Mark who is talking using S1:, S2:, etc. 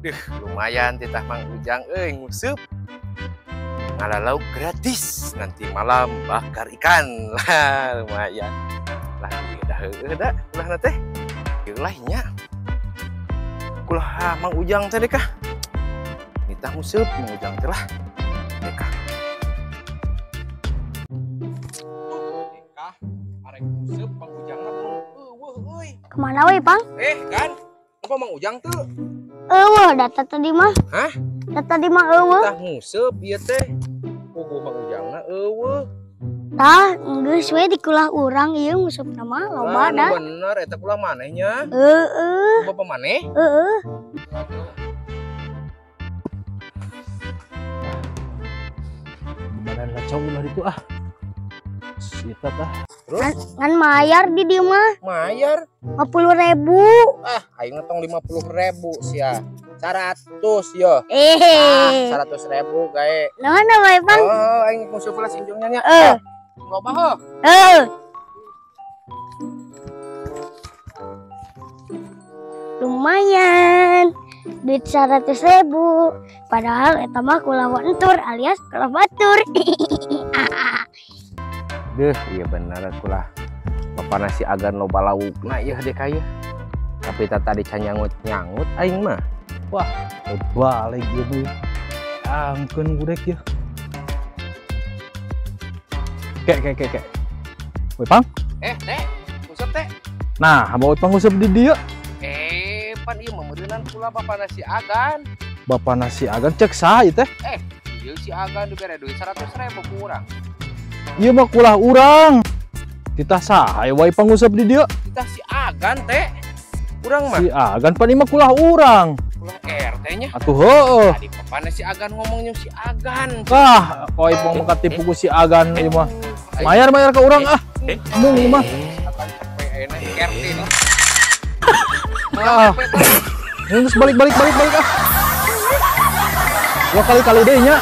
S1: Duh, lumayan titah Mang Ujang euy nguseup. Ngala lauk gratis, nanti malam bakar ikan. Lah, lumayan. Lah ieu dah heueuh da ulahna teh. Ieu lah nya. Kulah Mang Ujang teh kah? Nitah nguseup Mang Ujang teh lah. Dekah. Dekah arek nguseup Mang Ujangna pun eueuh euy.
S2: Kemana we, Pang?
S1: Kan? Apa Mang Ujang tuh?
S2: Eueuh, data tadi mah.
S1: Hah?
S2: Data tadi mah eueuh.
S1: Tah nguseup ieu teh. Puguh Mang Ujangna eueuh.
S2: Tah, geus we dikulah urang ieu ngusupna mah loba da.
S1: Bener eta kulah maneh nya.
S2: Heeh.
S1: Bapak maneh?
S2: Heeh.
S3: Badan kacau ulah itu ah. Sita tah.
S1: Terus
S2: ngan mayar di dieu mah.
S1: Mayar
S2: 50.000.
S1: Ah, aing ngetong 50.000 sia. 100 yo. Ah, 100.000 gae.
S2: Naon wae, Pang?
S1: Oh, aing nguseup lah sinjungnya nya.
S2: Heeh.
S1: Loba heuh.
S2: Heeh. Lumayan. Duit 100.000. Padahal eta mah kula entur alias kula batur.
S1: Deh, iya bener kulah. Bapak nasi agan loba laukna ieu deh kaya. Tapi tadi can nyangut-nyangut aing mah.
S3: Wah, balik ieu mah. Angkeun gurek ieu. Kek kek kek kek. Woi, Pang.
S1: Teh, nguseup teh.
S3: Nah, bawa Pang nguseup di dieu.
S1: Pan ieu mah meureunan kula bapak nasi agan.
S3: Bapak nasi agan cek saha ieu teh?
S1: Ieu si agan dibere duit 100.000 ku urang.
S3: Ieu mah kulah urang. Titah saha wae panguseup di dieu?
S1: Titah si agan teh. Urang mah.
S3: Si agan pan ieu mah kulah urang.
S1: Kulah RT nya.
S3: Atuh heueuh.
S1: Tadi papana si agan ngomongnya si agan.
S3: Kah, koe pang katipu ku si agan ieu mah. Mayar-mayar ke urang ah. Mung ieu mah.
S1: RT nih.
S3: Ah. Geus balik balik balik balik ah. Dua kali-kali deui nya.